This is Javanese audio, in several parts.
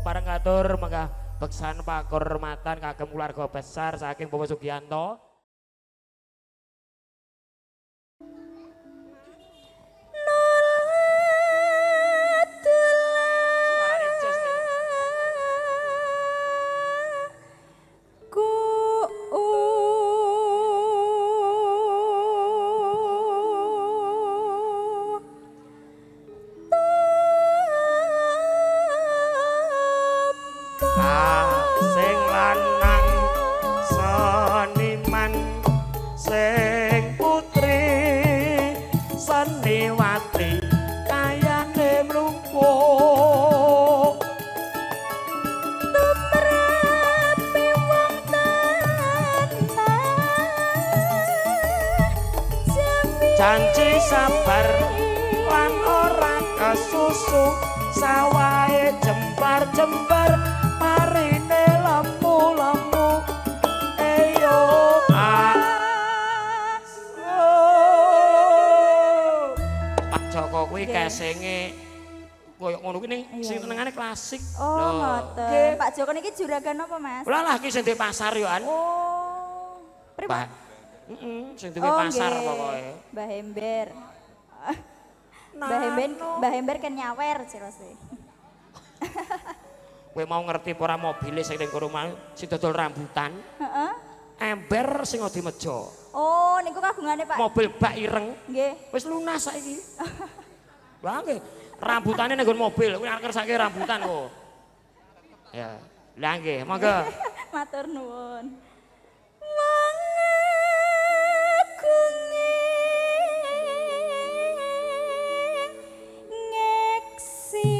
Kepareng katur mangga beksan pakurmatan kagem keluarga besar saking Bapak Sugianto. Sing lanang seniman, sing putri seniwati kayane mlumpuk tumrape wong tenan janji sabar lan ora kesusu sawahe jembar-jembar parine lemu-lemu eyo Pak Joko kuwi kesenge koyo ngono kuwi ning sing senengane klasik. Oh, ngoten. Pak Joko niki juragan apa, Mas? Lah lah ki sing duwe pasar yo an. Oh. Pripun? Heeh, sing duwe pasar pokoke. Mbah Ember. Mbah Ember, Mbah Ember ken nyawer cirose. Kowe mau ngerti apa ora mobile sing ning kono mau sing dodol rambutan? Heeh. Ember sing odi meja. Oh, niku kagungane Pak. Mobil bak ireng. Nggih. Wis lunas saiki. Lah nggih, rambutane ning nggon mobil, kuwi arep ngersake rambutan kok. Ya. Lah nggih, monggo. Matur nuwun. Wong agunge ngeksi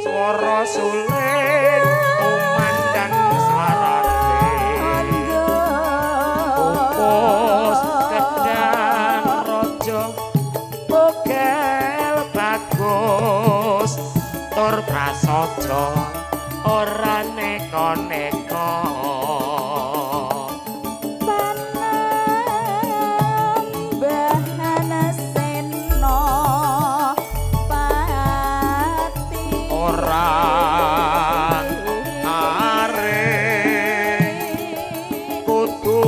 Swara suling tumandang sarane pupus gedang raja bogel bagus tur prasaja ora neka-neka panambahan sena pati ora areng kudu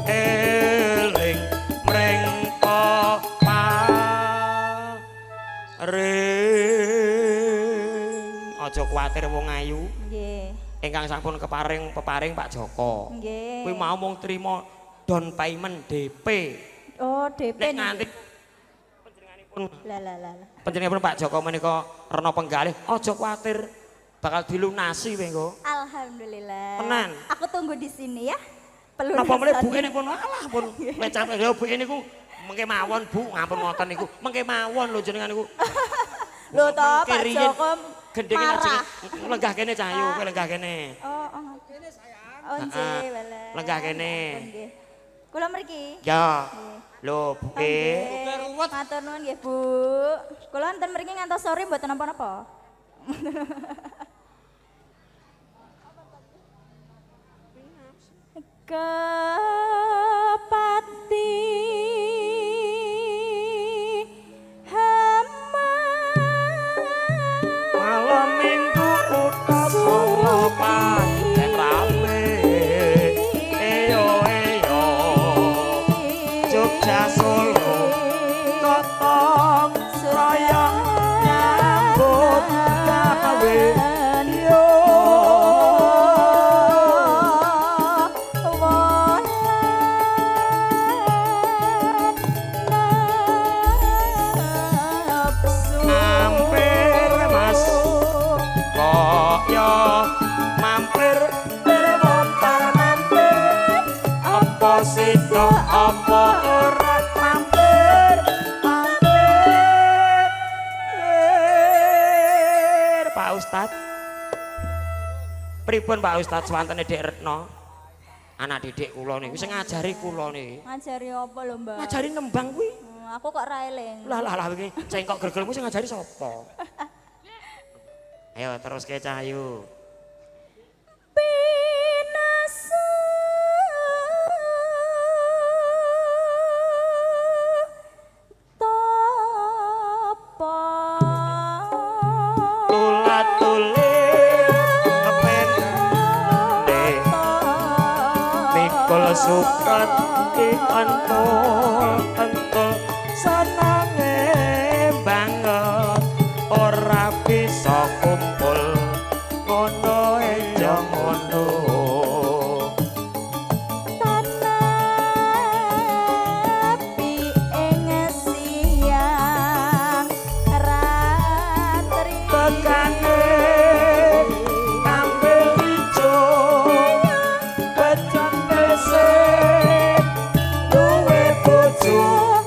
eling mring paring. Aja kuwatir wong ayu. Nggih. Ingkang sampun keparing peparing Pak Joko. Nggih. Kuwi mau mung trima down payment DP. Oh, DP Nek nganti panjenenganipun Lah lah lah. panjenenganipun Pak Joko menika rena penggalih, aja kuwatir bakal dilunasi kowe engko. Alhamdulillah. Tenan. Aku tunggu di sini ya. Napa meneh Pelunasan. buke niku alah pun lecap lho buke niku mengke mawon Bu, ngampun ngoten niku. Mengke mawon lho jenengan niku. Lho to Pak Joko gendenge marah. Lenggah kene Cahyu, kowe lenggah kene. Oh, oh. Kene sayang. Oh, nggih, welah. Lenggah kene. Nggih. Kula mriki. Ya. Lho, buke. Matur nuwun nggih, Bu. Kula enten mriki ngantos sore mboten napa-napa. Kepati hama malam minggu kutha Solo pancen rame. Eyo eyo Jogja Solo gotong royong nyambut gawe yo. Mampir Mas kok yo mampir bermontar mampir apa sida apa ora mampir mampir Pak Ustad pripun Pak Ustad swantene Dik Retno anak didik kula niku sing ngajari kula niki Ngajari apa lho, Mbak? Ngajari nembang kuwi. Aku kok ra eling. Lah lah lah iki cengkok gregelmu sing ngajari sapa? Ayo teruske Cahyu. Pinasu topo Tulang Watule kepende mikul suket entul entul senenge banget ora bisa kumpul ngono ejo ngono. Tanapi ing siang ratri Tekane ambil ijo pecen pesek duwe bojo.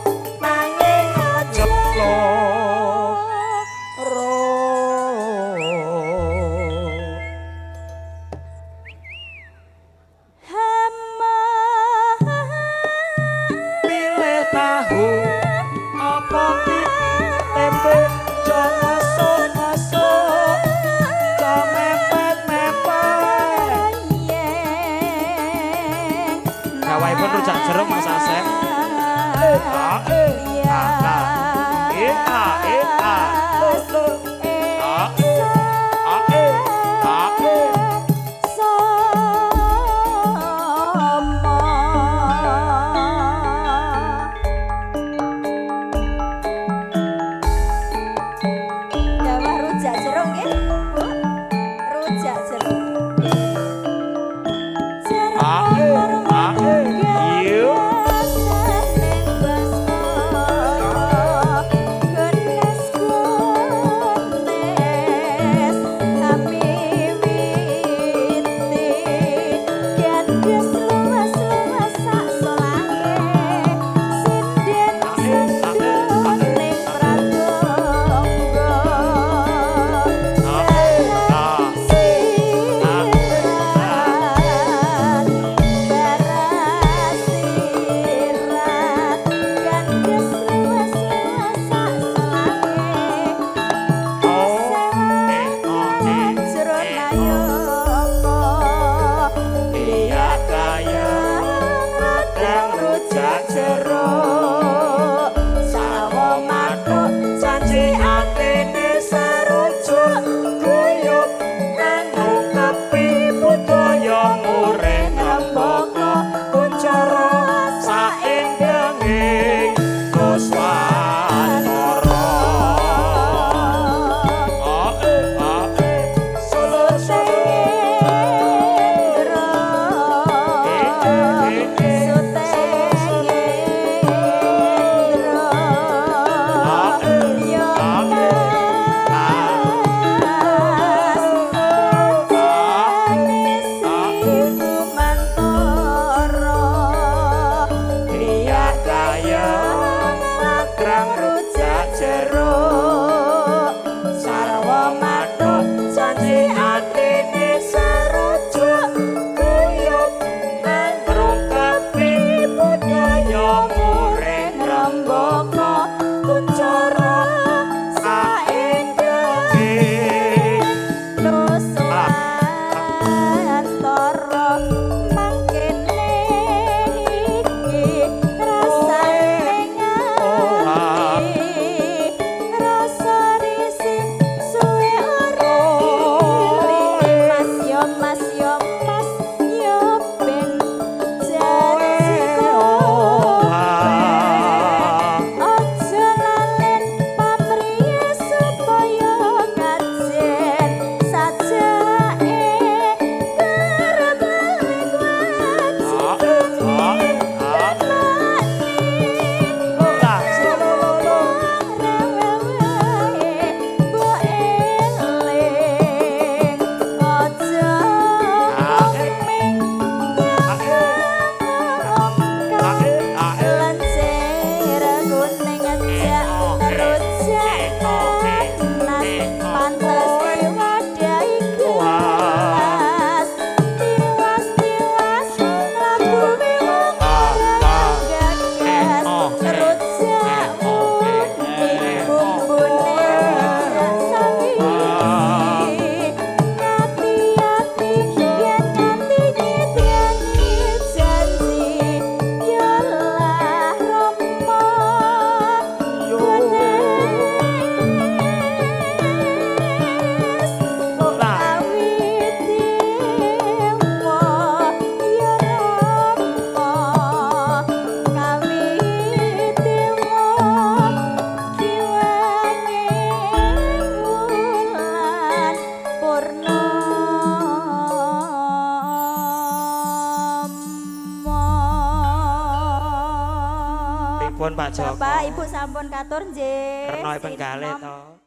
Sampun Pak Joko. Bapak, Ibu sampun katur nggih. Renoe penggale to.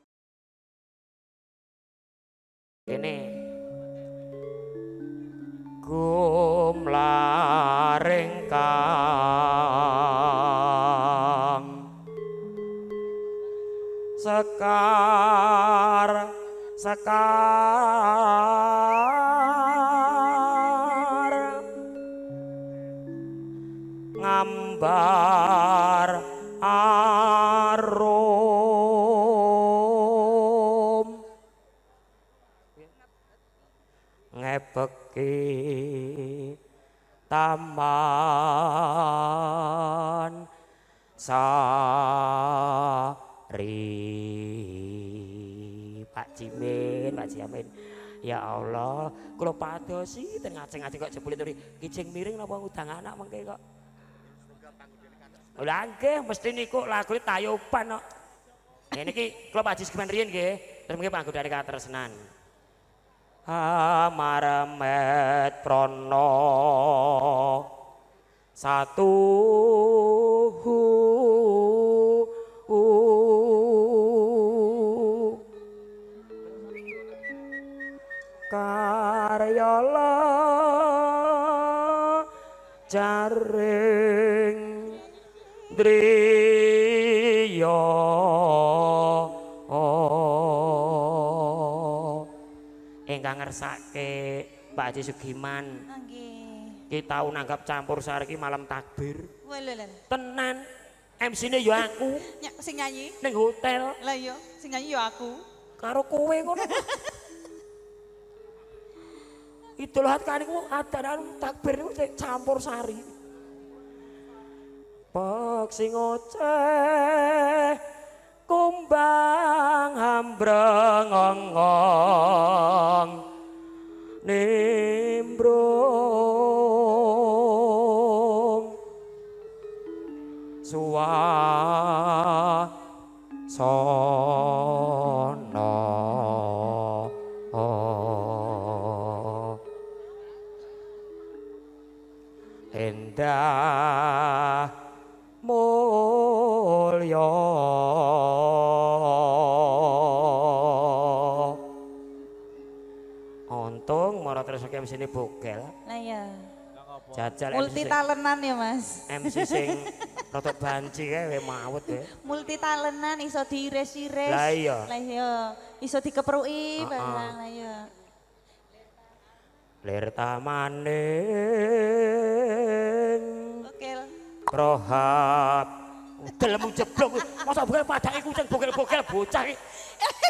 Kene. Gumlaring kang sekar sekar ngambar arum ngebeki taman sari. Pak Jimin, Pak Jimin, ya Allah, kula padosi teng ngajeng-ngajeng kok jebule turi kijing miring napa ngundang anak mengke kok. Lha nggih mesti niku lagune tayuban kok. Ngene iki kula Pak Haji Sugiman riyin nggih, terus mengke panggodane katresnan. Amarmet prana satu karyala jaring driya ingkang ngersake Pak Haji Sugiman. Nggih. Ki tau nanggap campur sari ki malam takbir. Lho. Tenan MC-ne ya aku. Sing nyanyi ning hotel. Lah iya, sing nyanyi ya aku. Karo kowe ngono. Idul Adha niku adanan takbir niku campur sari. Pek sing oceh kumbang hambreng ongong nimbrung suwasana endah mulya. Untung mara terus ke MC ini bogel. Lah iya. Jajal multi talenan ya Mas. MC sing rada banci kae mawut ya. Multi talenan iso diiris-iris. Lah iya. Lah iya, iso dikepruki barang lah iya. Lir tamaning bogel. Rohab. Delemu jeblok. Masa bogel padake kucing bogel-bogel bocah iki.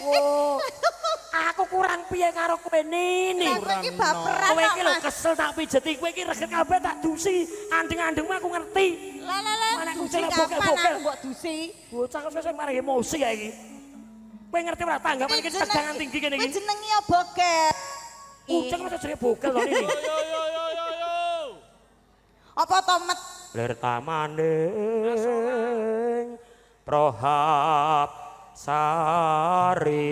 Oh. Aku kurang piye karo kowe nini. Kowe iki baperan. Kowe iki lho kesel tak pijeti, kowe iki reget kabeh tak dusi. Andeng-andengmu aku ngerti. Lah lah lah. Mana kucing bogel-bogel mbok dusi. Bocah kok sesuk marang emosi ya iki. Kowe ngerti ora tanggapan iki tegangan tinggi kene iki. Kowe jenenge ya bogel. Kucing masa jenenge bogel lho ini. Yo yo yo yo yo. Apa to met? Lir tamaning prohab sari.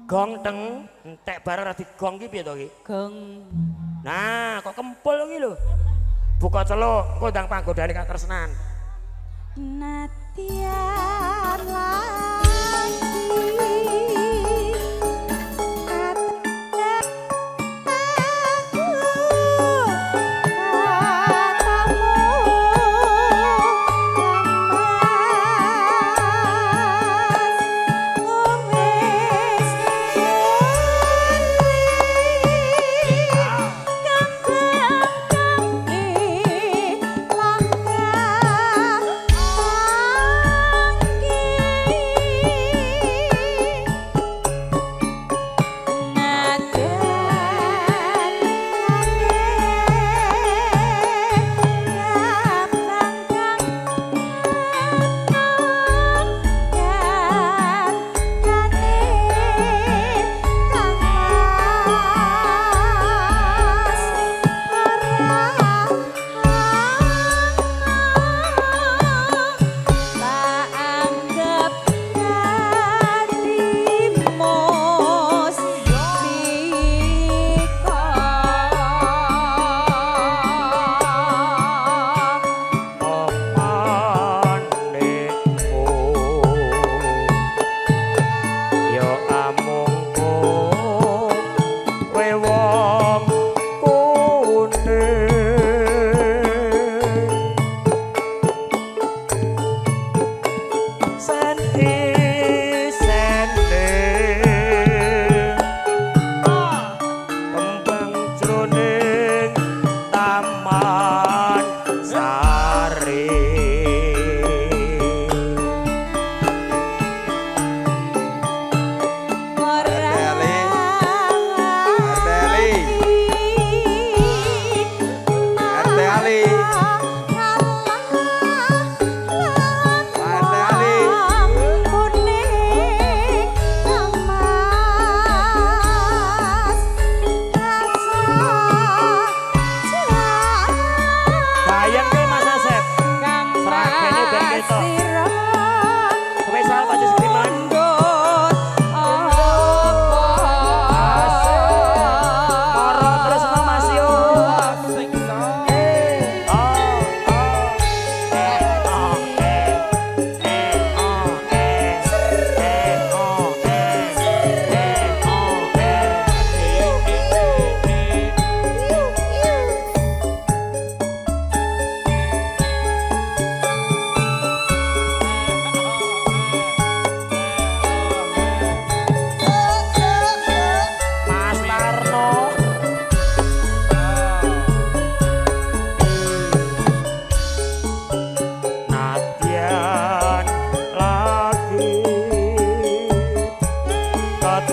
Gong teng entek bareng ra digong ki piye to ki? Gong. Nah, kok kempul ki lho. Buka celuk, engko ndang panggodane katresnan. Natian lagi aku katamu emas wis kembang kang langkah anggi.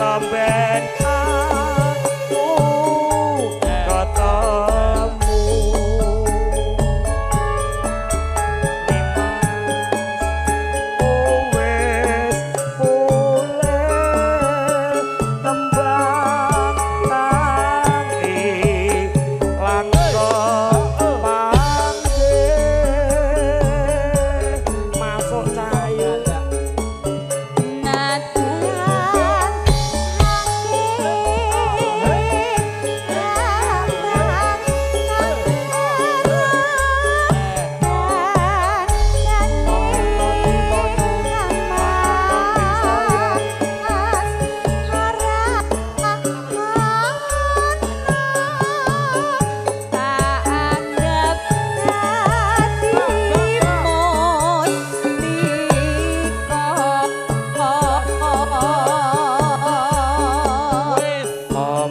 Ketomben aku ketemu wis oleh tembang kang ilang kepanggih masuk cayo Nadyan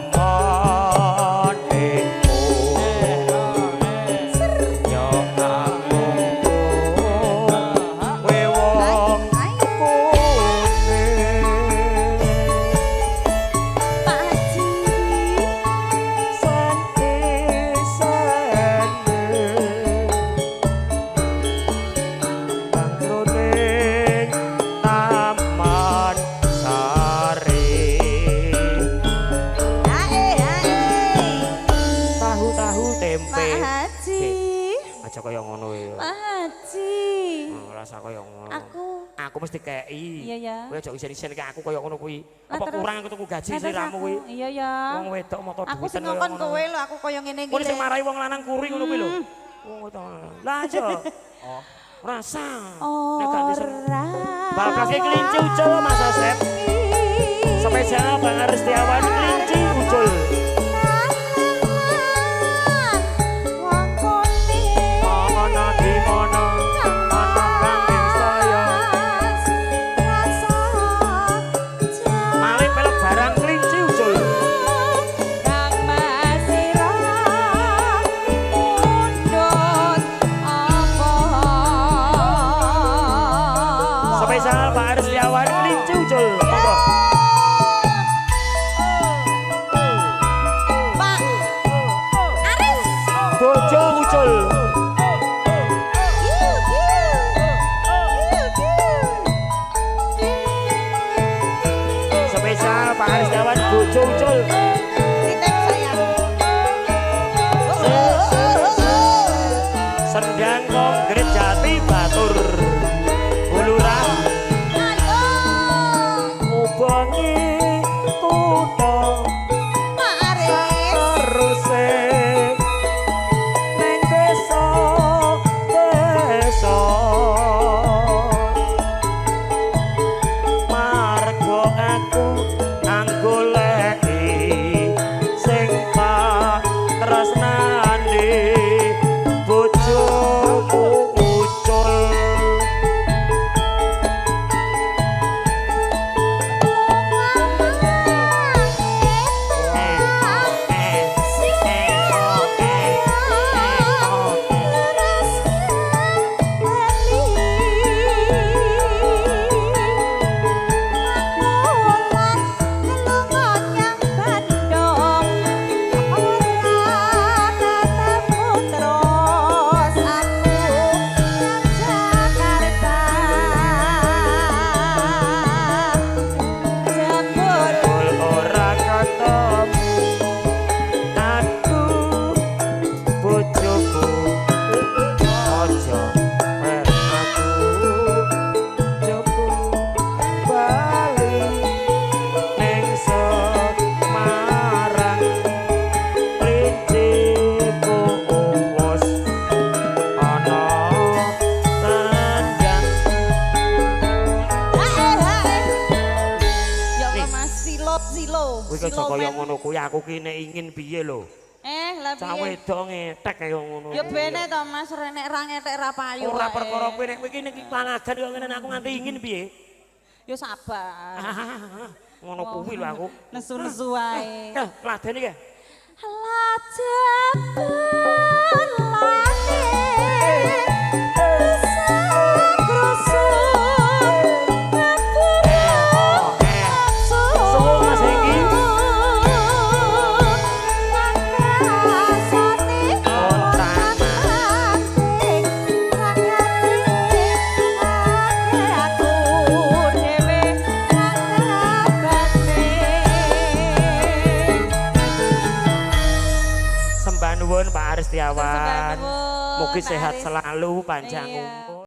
Omon iku yo amung kowe wong kuning sen isene bangkroning Taman Sari tahu-tahu tempe. Pak Haji, Aja kaya ngono ya. Pak Haji, Rasa kaya ngono. Aku mesti kei. Iya, ya. Kowe aja isin-isin ke aku kaya ngono kuwi. Lah, Apa terus- kurang aku tuku gaji Lah, terus sliramu aku- kuwi? Iya ya. Wong wedok moto Aku duiten sing kaya ngongkon ngono. kowe lho, aku kaya ngene iki. Kowe sing Le. marahi wong lanang kuri ngono kuwi lho. Wong wedok. Lah aja. Rasa. Nek gak bisa. Ora. Bablas kelinci ucul Mas Asep. Spesial Bang Aristiawan kelinci ucul. Ana di mana? Ana kang saya. Malih pelok barang kelinci ucul. Spesial Pak Aristiawan kelinci ucul. Monggo. Pak Aris. Bojo ucul. Spesial Pak Aristiawan bojo ucul. Titip sayang. Sendang Kongres Jati Batur. Bulurah ngubengi kutha Pak Aris. teruse ning desa desa marga aku anggoleki sing tak tresnani bojoku ucul. Jebul ora ketemu aku bojoku aja wer aku jebul bali ning Semarang klinciku wis ana tandang. Ya Allah Mas, silo silo. Kowe aja kaya ngono kuwi aku ki nek ingin piye lho. Lah Cah piye? wedok ngetek kaya ngono. Ya bene to Mas, nek ra ngetek ra payu. Ora wae. perkara kowe nek kowe iki nek palagan kaya ngene aku nganti ingin piye? Ya sabar. Ngono kuwi lho aku. Nesu-nesu wae. Eh, ladene iki. Suwung Mas Setiawan. Matur sembah nuwun, Mugi Pak sehat Aris. selalu, panjang Iya. umur.